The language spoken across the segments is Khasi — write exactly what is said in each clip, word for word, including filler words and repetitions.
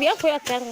Biar kuya ter.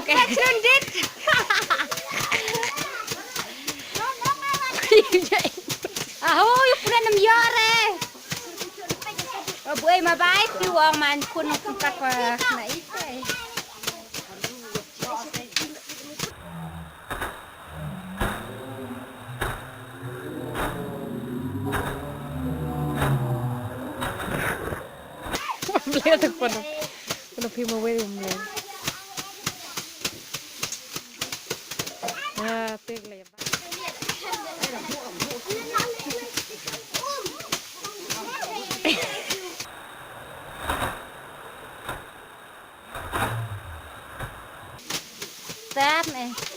Perfection, dit. Aho, ïa pura nam ïa re. Abu ai ma bai, ti wang man kun kun tak wa na ite. Mlei tak pano. Pano phi ma wei mlei. Ah, pek lei. Tap, eh.